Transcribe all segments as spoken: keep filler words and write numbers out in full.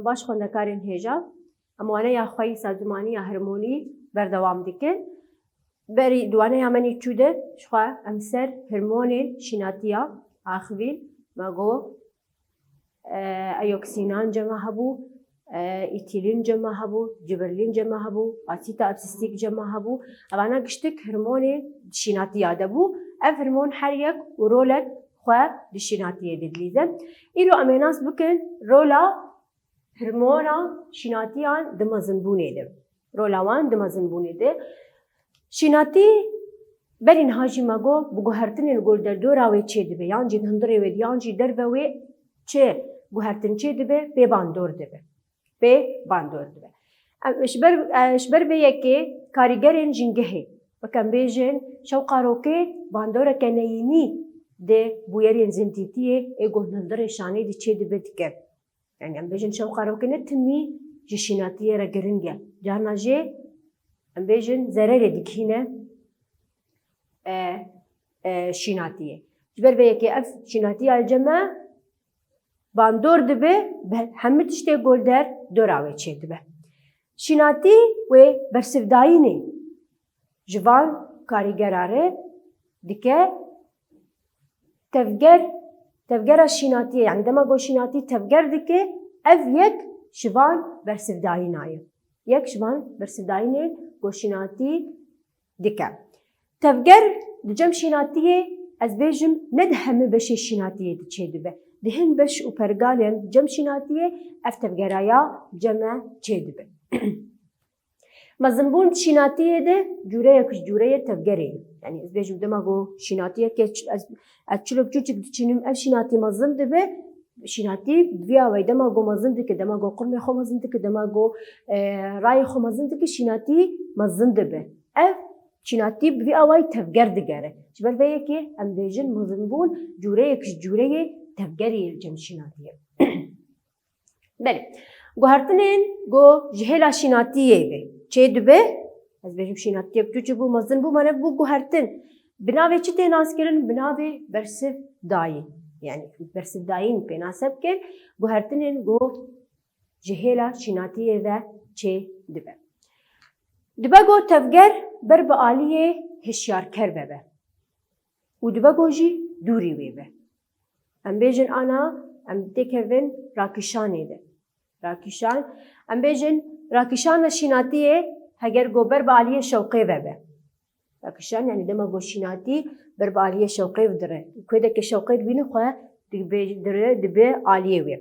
Baş xwendekarên hêja, em waneya xwe yî sazûmanî ya hermonî berdewam dikin. Berî di waneya me nî çû de ji xwe em ser hermonên şînatiya axivîn me got, e, eyoksînan cema hebû, e, îtîlîn cema hebû, ciberlîn cema hebû, asîta absîstîk cema hebû. Evana giştik hermonê di şînatiya de bû. Ev hermon her yek û rolek xwe di şînatiyê de dilîze. Îro em ê nas bikin rola hermona şînatiyan di mezinbûnê de. Rola wan di mezinbûnê de. Şînatî berî niha jî me got, bi guhertinên ku li derdora wê çê dibe, yan jî di hundirê wê de, yan jî derve wê çi guhertin çê dibe, pê bandor dibe. Pê bandor dibe. Em, ji ber, e, ji ber vê yekê karîgerên jîngehê, weke em bêjin, şewqarokê bandoreke neyînî di bûyerên zindîtiyê ê ku di hundirê şanê de çê dibe dike. Yani em bêjin şewqarokê ne timî ji şînatiyê re giring e. Carna jê em bêjin zererê digihîne, e, e, şînatiyê. Ji ber vê yekê ev şînatiya ceme bandor dibe, bi hemî tiştê ku li derdora wê çê dibe. Şînatî wê bersivdayînê ji van karîgera re dike tevger, tevgera şînatiyê, yani dema ku şînatî tevger dike, ev yek ji van bersivdayîna ye. Yek ji van bersivdayînên ku şînatî dike. Tevger di cem şînatiyê, ez bêjim, ne di hemî beşê şînatiyê de çê dibe. Di hin beş û pergalên cem şînatiyê ev tevgeraya ceme çê dibe. Mezinbûn di şînatiyê de cûreyek ji cûreyê tevgerê ye. Yani ez bêjim dema ku şînatiyeke ç-, ez, ez çilo biçûçik diçînim, ev şînatî mezin dibe, şînatî bi vî awayî dema ku mezin dike, dema ku qurmê xwe mezin dike, dema ku, e, rayê xwe mezin dike, şînatî mezin dibe. Ev şînatî bi vî awayî tevger digere. Ji ber vê yekê em bêjin mezinbûn cûreyek ji cûreyê tevgerê ye li cem şînatiyê. Belê. Guhertinên ku ji hêla şînatiyê ve çê dibe, ez bêjim şînatiyek tu çi bû, mezin bû, mane bû guhertin. Bi navê çi tê naskirin? Bi navê bersivdayîn. Yani bersivdayîn pê nas e bikin. Guhertinên ku ji hêla şînatiyê ve çê dibe. Dibe ku tevger ber bi aliyê hişyarker vebe. Û dibe ku jî dûrî wê be. Em bêjin ana, em têkevin rakîşanê de. Rakîşan, em bêjin rakîşana şînatiyê heger ku ber bi aliyê şewqê vebe. Rakîşan, yani dema ku şînatî ber bi aliyê şewqê ve dire. Ku deke şewqê dibîne xwe dibe, dire, dibe aliyê wê.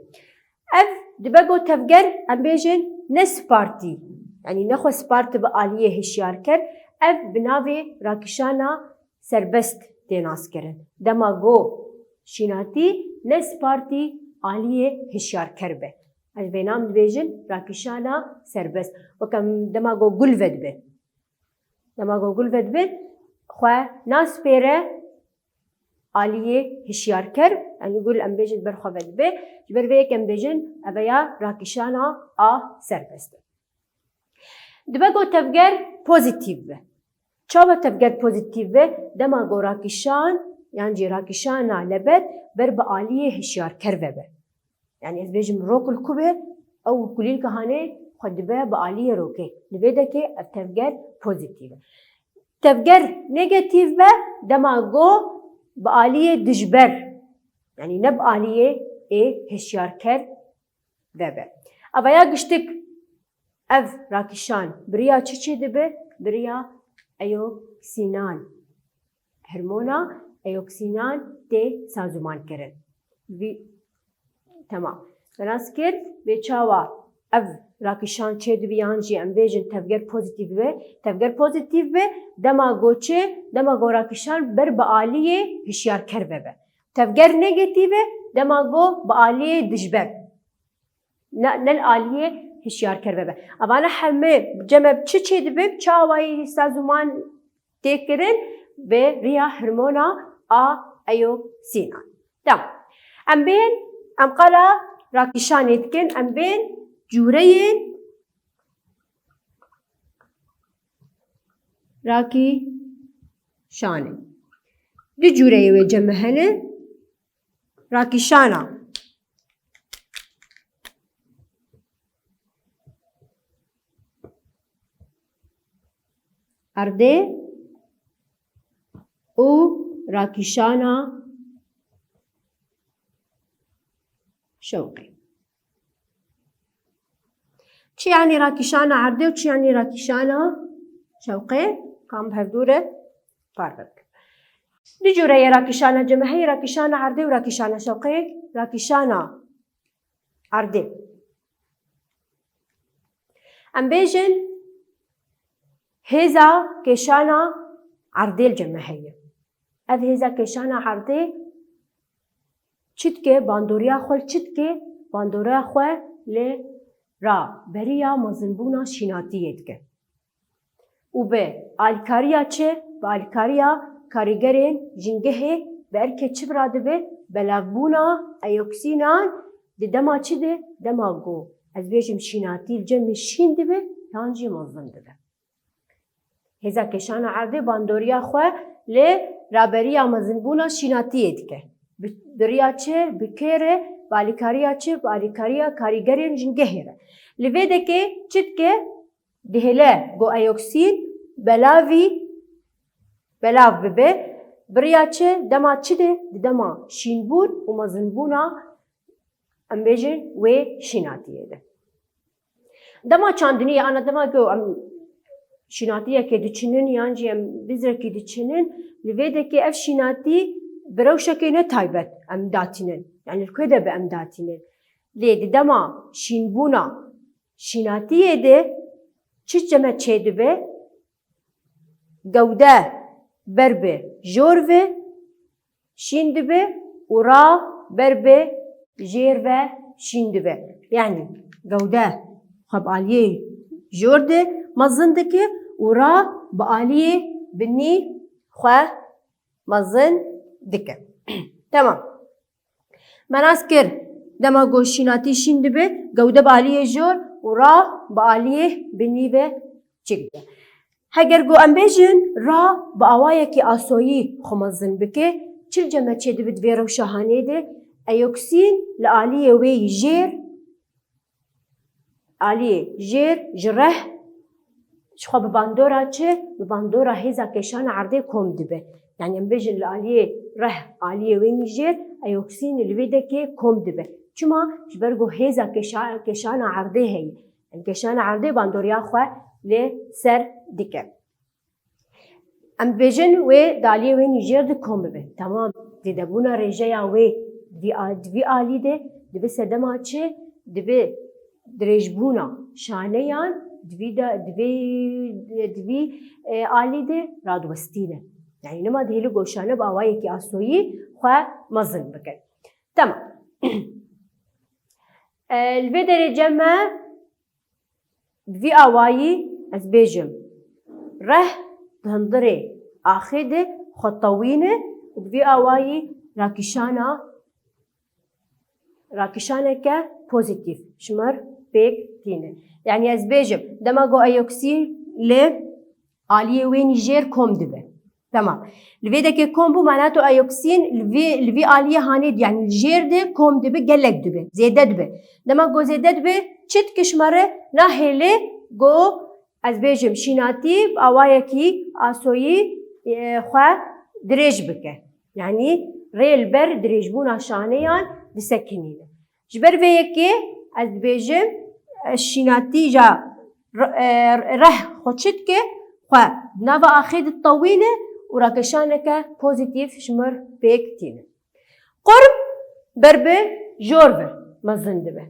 Ev dibe ku tevger, em bêjin, ne spartî, yani ne xwe sparti bi aliyê hişyarker, ev bi navê rakîşana serbest tê naskirin. Dema ku şînatî ne spartî aliyê hişyarker be. Ez vê nam dibêjin rakîşana serbest. Weke em dema ku gul vedibe. Dema ku gul vedibe, xwe naspêre aliyê hişyarker, yani gul em bêjin ber xwe vedibe. Ji ber vê yek em bêjin, ev ya rakîşana a serbest e. Dibe ku tevger pozîtîf be. Çawa tevger pozîtîf be? Dema ku rakîşan, yan jî rakîşana lebet ber bi aliyê hişyarker vebe. Yani ez bêjim rok li ku be, ew kulîlka hanê xwe dibe bi aliyê rokê. Li vê dekê ev tevger pozîtîf e. Tevger negatîf be, dema ku bi aliyê dijber, yani ne bi aliyê ê hişyarker vebe. Evaya giştik ev rakîşan bi riya çi çê dibe? Bi riya eyoksînan. Hormona eyoksînan tê sazûman kirin. Vî, temam. Me nas kir, vê çawa ev rakîşan çê dibe yan jî em bêjin tevger pozîtîf be. Tevger pozîtîf be, dema ku çi, dema ku rakîşan ber bi aliyê hişyarker vebe. Tevger negatîf e, dema ku bi aliyê dijber. Ne, ne li aliyê hişyarker vebe. Evana heme cem e çi çê dibe, çawayî sazûman tê kirin bi riya hormona a eyoksînan. Tamam. Em bên, em qala rakîşanê dikin, em bên cûreyên rakîşanê. Du cûreyê wê cem e hene. Rakîşana. erdê û rakîşana şewqê. Çi yanî rakîşana erdê û çi yanî rakîşana şewqê? Kam hevdû re parve bikin. Du cure ye rakîşana cemeheyî, rakîşana erdê û rakîşana şewqê. Rakîşana erdê. Em bêjin hêza kêşana erdê li cemeheyî. Ev hêza kêşana erdê çi dike, bandoriya xwe li çi dike? Bandoriya xwe li raberiya mezinbûna şînatiyê dike. Û bi alîkariya çi? Bi alîkariya karîgerên jîngehê bi erkê çi bi radibe? Belavbûna eyoksînan di dema çi de? Dema ku ez bêjim şînatî li cem min şîn dibe yan jî mezin dibe. Hêza kêşana erdê bandoriya xwe li raberiya mezinbûna şînatiyê dike. Bi, bi riya çi? Bi kê re? Bi alîkariya çi? Bi alîkariya karîgerên jîngehê re. Li vê dekê çi dike? Dihêle ku eyoksîn belavî, belav bibe. Bi riya çi? Dema çi de? Di dema şînbûn û mezinbûna, em bêjin, wê şînatiyê de. Dema çandiniyê, ana dema ku em şînatiyekê diçinin yan jî em bizrekî diçinin, li vê dekê ev şînatî bi rewşekê ne taybet em datînin. Yanî li ku de bi em datînin. Lê di dema şînbûna şînatiyê de çi ceme çêdibe? Gewde ber bi jor ve şîn dibe û ra ber bi jêr ve şîn dibe. Yanî gewde xwe bi aliyê jor de mezin dike û ra bi aliyê binî xwe mezin dike. Temam. Me nas kir, dema ku şînatî şîn dibe, gewde bi aliyê jor û ra bi aliyê binî ve çik dibe. Heger ku em bêjin ra bi awayekî asoyî xwe mezin bike, çi li cem me çêdibe di vê rewşa hanê de? Eyoksîn li aliyê wê yî jêr, aliyê jêr ji reh, ji xwe bi bandora çi? Bi bandora hêza kêşana erdê kom dibe. Yanî em bêjin li aliyê reh, aliyê wê nîjêr, eyoksîn li vê dekê kom dibe. Çima? Ji ber ku hêza kêşa-, kêşana erdê heye. Yanî kêşana erdê bandoriya xwe li ser dike. Em dibêjin wê di aliyê wê nîjêr de kom bibe. Temam, zêdebûna rêjeya wê di vî a-, di vî alî de dibe sedema çi? Dibe dirêjbûna şaneyan di vî de, di vî, di vî, e, alî de radiwestîne. Yanî nema dihêle ku şane bi awayekî asoyî xwe mezin bikin. Temam. E, li vê derê cem me Bi vî awayî ez bêjim, reh di hundirê axê de xwe tewîne û bi vî awayî rakîşana, rakîşaneke pozîtîf ji mir pêk tîne. Yanî ez bêjim, dema ku eyoksîn li aliyê wê nîjêr kom dibe. Temam. Li vê dekê kom bû, mana tu eyoksîn li vê, li vî aliyê hanê, yanî li jêr de kom dibe, gelek dibe, zêde dibe. Dema ku zêde dibe, çi dike ji me re? Nahêle ku ez bêjim şînatî bi awayekî asoyî, e, xwe dirêj bike. Yanî rê li ber dirêjbûna şaneyan disekinîne. Ji ber vê yekê ez dibêjim, e, şînatî ja re-, e, reh xwe çi dike? Xwe di nava axê de tewîne û rakeşaneke pozîtîf ji mir pêk tîne. Qurm ber bi jor ve mezin dibe.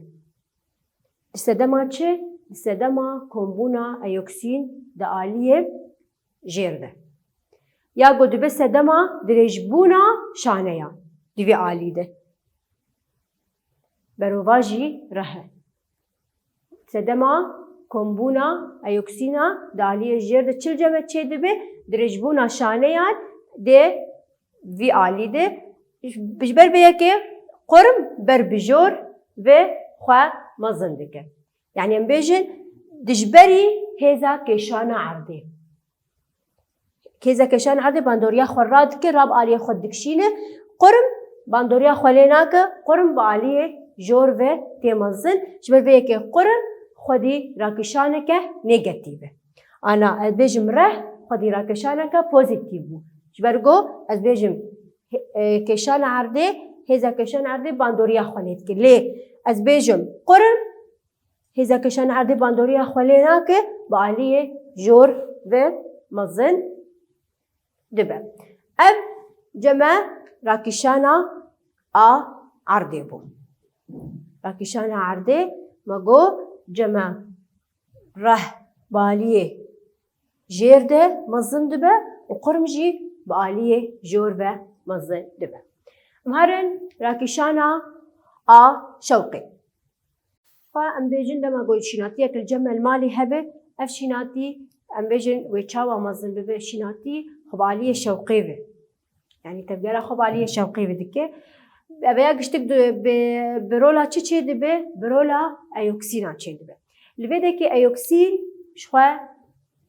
Di sedema çi? Di sedema kombûna eyoksîn di aliyê jêr de. Ya ku dibe sedema dirêjbûna şaneyan di vî alî de. Berovajî reh e. Sedema kombûna eyoksîna di aliyê jêr de çi li cem me çêdibe? Dirêjbûna şaneyan di vî alî de. Ji ber vê yekê qurm ber bi jor ve xwe mezin dike. Yanî em bêjin dijberî hêza kêşana erdê. Hêza kêşana erdê bandoriya xwe radike, ra bi aliyê xwe dikişîne. Qurm bandoriya xwe lê nake, qurm bi aliyê jor ve tê mezin. Ji ber vê yekê qurm xwedî rakişaneke negatîf e. Ana ez bêjim reh, xwedî rakeşaneke pozîtîf bû. Ji ber ku ez bêjim, e, kêşana erdê, hêza kêşana erdê bandoriya xwe lê dike. Lê ez bêjim qurm, hêza kêşana erdê bandoriya xwe lê nake, bi aliyê jor ve mezin dibe. Ev cem me rakîşana a erdê bû. Rakîşana erdê me got cem me reh bi aliyê jêr de mezin dibe û qurm jî bi aliyê jor ve mezin dibe. Em herin rakîşana a şewqê. Xwe em bêjin dema ku şînatiyek li cem me li malê hebe, ev şînatî em bêjin wê çawa mezin bibe, şînatî xwe bi aliyê şewqê ve. Yanî tevgera xwe bi aliyê şewqê ve dike. Ev ya giştik di, bi, bi rola çi çê dibe? Bi rola eyoksîna çê dibe. Li vê dekê eyoksîn ji xwe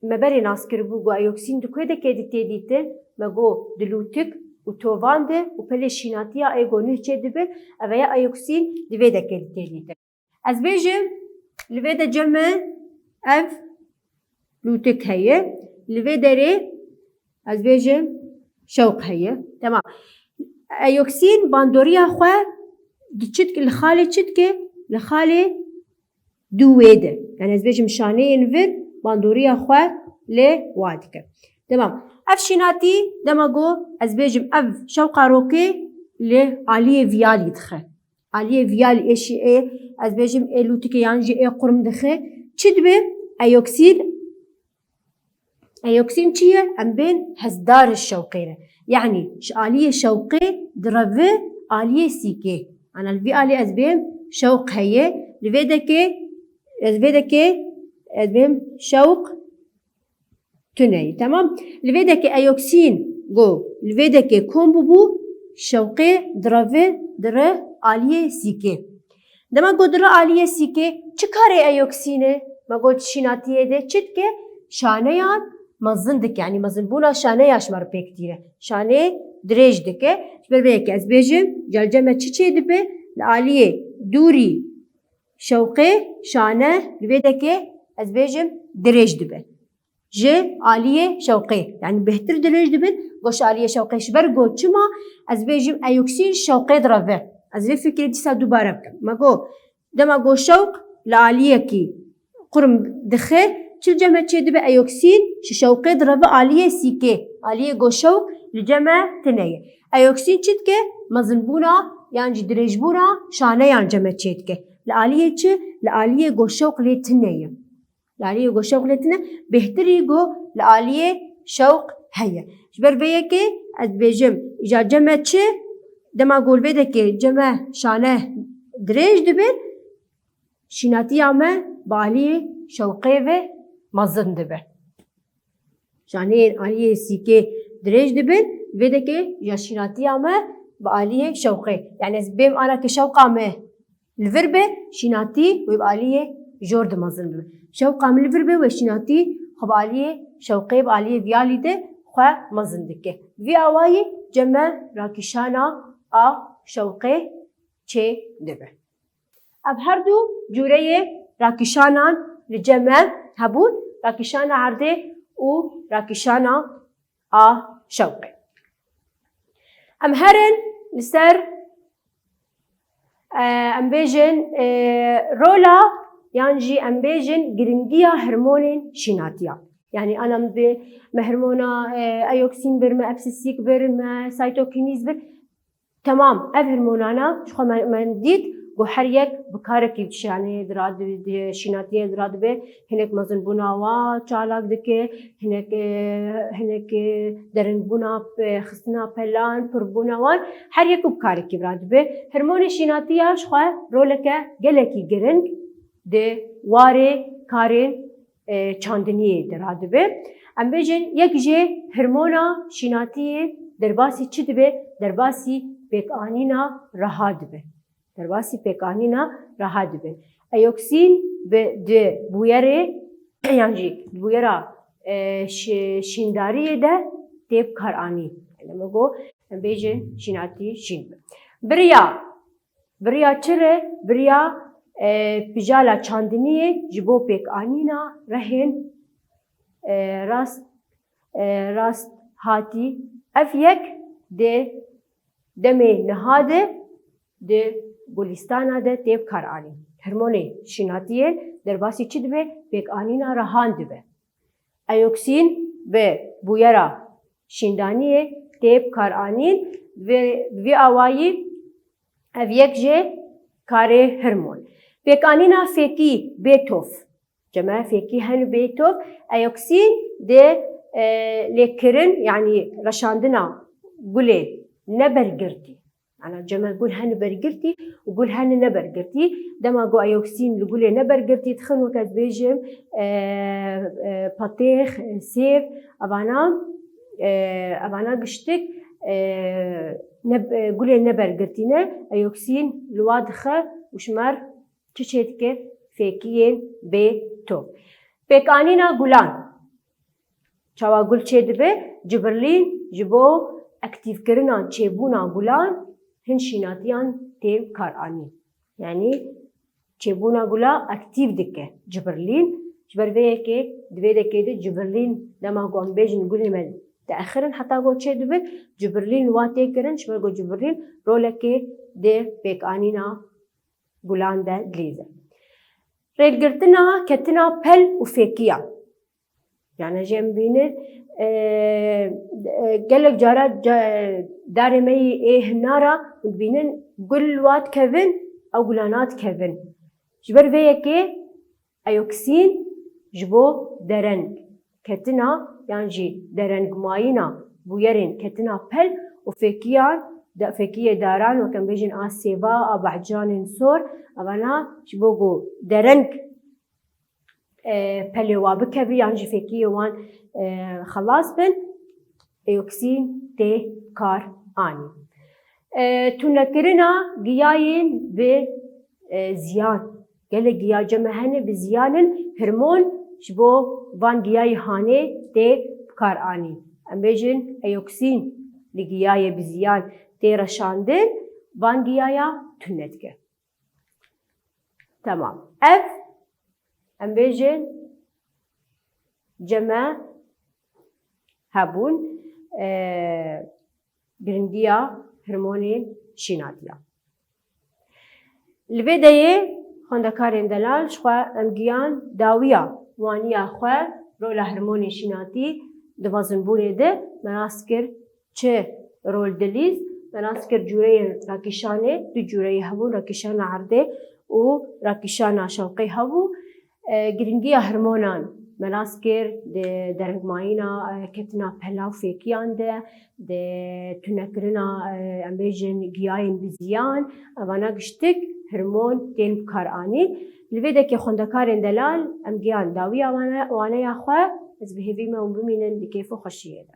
me berê nas kiribû ku eyoksîn di ku dekê di tê dîtin, me got di lûtik û tovan de û pelê şînatiya ê ku nuh çê dibin, ev ya eyoksîn di vê dekê di tê dîtin. Ez bêjim, li vê de cem me ev lûtik heye. Li vê derê ez bêjim şewq heye. Temam. Eyoksîn bandoriya xwe di çi dike, li xalê çi dike? Li xalê dû wê de. Yani ez bêjim şaneyên vir bandoriya xwe lê wa dike. Temam. Ev şînatî dema ku ez bêjim ev şewqa rokê li aliyê viyalî dixe. Aliyê viyalî êşî ê, ez bêjim ê lûtikê yan jî ê qurm dixe. Çi dibe? Eyoksîn. Eyoksîn çi ye? Em bên hezdarê şewqê ne. Yanî ji aliyê şewqê direve aliyê sîkê. Ana li vî alî ez bêm şewq heye. Li vê dekê, ez vê dekê, ez bêm şewq tuneyî. Temam. Li vê dekê eyoksîn go, li vê dekê kom bûbû, şewqê direve dire aliyê sîkê. Dema go dire aliyê sîkê, çi karê eyoksînê? Me got şînatiyê de çi dike? Şaneyan mezin dike. Yanî mezinbûna şaneya ji me re pêk tîne. Şanê dirêj dike. Ji ber vê yekê ez bêjim, cem me çi çê dibe? Li aliyê dûrî şewqê şane li vê dekê ez bêjim dirêj dibe. Ji aliyê şewqê. Yanî bêhtir dirêj dibin, go ji aliyê şewqê. Ji ber go çima ez bêjim eyoksîn şewqê direve. Ez vê fikirê dîsa dubare bikim. Me go, dema go şewq li aliyekî qurm dixe, çi li cem me çê dibe? Eyoksîn ji şewqê direve aliyê sîkê. Aliyê go şewq li cem me tune ye. Eyoksîn çi dike? Mezinbûna yan jî dirêjbûna şaneyan cem me çê dike. Li aliyê çi? Li aliyê go şewq lê tune ye. Li aliyê go şewq lê tune, bêhtirî go li aliyê şewq heye. Ji ber vê yekê ez dibêjim, îca cem me çi? Dema go li vê dekê cem me şane dirêj dibe, şînatiya me bi aliyê şewqê ve mezin dibe. Şaneyên aliyê sîkê dirêj dibin, vê dekê ya şînatiya me bi aliyê şewqê. Yani ez bêm ana ke şewqa me li vir be, şînatî wê bi aliyê jor de mezin bibe. Şewqa min li vir be, wê şînatî xwe bi aliyê şewqê, bi aliyê viyalî de xwe mezin dike. Vî awayî cem me rakîşana a şewqê çê dibe. Ev her du cûreyê rakîşanan li cem me hebûn, rakîşana erdê û rakîşana a şewqê. Em herin li ser, e, em bêjin, e, rola yan jî em bêjin giringiya hormonên şînatiya. Yani ana em bi me hormona, e, eyoksîn bir, me epsisîk bir, me saytokinîz bir. Temam, ev hormonana ji xwe me, me dît ku her yek bi karekî şaneyê dira di, di şînatiyê dira dibe, hinek mezinbûna wan çalak dike, hinek, e, hinek, e, derinbûna, e, xistina pelan, pirbûna wan, her yek bi karekî vira dibe. Hormonê şînatiya ji xwe roleke gelekî giring di warê karên, e, çandiniyê de radibe. Em bêjin, yek jê hormona şînatiyê derbasî çi dibe? Derbasî pêkanîna reha dibe. Derbasî pêkanîna reha dibe. Eyoksîn bi, di bûyerê, yan jî di bûyera, e, şi-, şîndariyê de tê bikaranî. Lê me got, em bêjin şînatî şîn be. Biriya Biriya çi re? Biriya, e, pijala çandiniyê ji bo pêkanîna rehên, e, rast e, rast hatî. Ev yek di demê niha de di gulîstana de tê bikaranîn. Hirmonê şînatiyê derbasî çi dibe? Pêkanîna rehan dibe. Eyoksîn bi bûyera şîndaniyê tê bikaranîn. Vê, vê awayî ev yek jê karê hirmon. Pêkanîna fêkî bê tof. Ceme fêkî hene bê tof. Eyoksîn dê, e, lêkirin, yanî reşandina gulê nebergirtî. Ana ceme gul hene bergirtî û gul hene nebergirtî. Dema ku eyoksîn li gulê nebergirtî dixin, weke ez bêjim, e, e, patêx, e, sêv, evana, e, evana giştik, e, ne, e, gulê nebergirtî ne, eyoksîn li wa dixe û ji me re çi çêdike? Fêkiyên bê tof. Pêkanîna gulan. Çawa gul çêdibe? Cibirlîn ji bo aktîvkirina çêbûna gulan hin şînatiyan tê bikaranîn. Yanî çêbûna gula aktîv dike cibirlîn. Ji ber vê yekê di vê dekê de cibirlîn dema ku em bêjin gulê me diaxirin heta ku çêdibe, cibirlîn wa tê kirin, ji ber ku cibirlîn rolekê di pêkanîna gulan de dilîze. Rêlgirtina ketina pel û fêkiyan. Yani jê em bînin, e, e, gelek cara ca-, darê me yî ê hinara hûn dibînin gul wa dikevin, ew gulana dikevin. Ji ber vê yekê eyoksîn ji bo dereng ketina yan jî derengmayîna bûyerên ketina pel û fêkiyan, da-, fêkiyê daran, weke em bêjin a sêva, a behcanên sor, evana ji bo ku dereng, e, pelê wa bikevî yan jî fêkiyê wan, e, xelas bin, eyoksîn tê kar anî. E, tunekirina giyayên bi, e, ziyan. Gelek giya ceme hene bi ziyan in, hirmon ji bo van giyayê hanê tê bikar anîn. Em bêjin eyoksîn li giyayê bi ziyan tê reşandin, van giyaya tune dike. Tamam. Ev, em bêjin ceme hebûn, e, giringiya hirmonên şînatiya. Li vê deyê xwendekarên delal ji xwe em giyan dawiya waniya xwe, rola hirmonên şînatî di mezinbûnê de me nas kir çi rol dilîz, me nas kir cûreyên rakîşanê, du cûreyê hebûn, rakîşana erdê û rakîşana şewqê hebû. E, giringiya hirmonan me nas kir, di derengmayîna, e, ketina pela û fêkiyan de, di tunekirina, e, em bêjin giyayên bi ziyan, evana giştik hirmon tên bi kar anî. Li vê dekê xwendekarên delal em giyan dawiya wane-, waneya xwe, ez bi hêvî me hûn bimînin di kêf û xweşiyê de.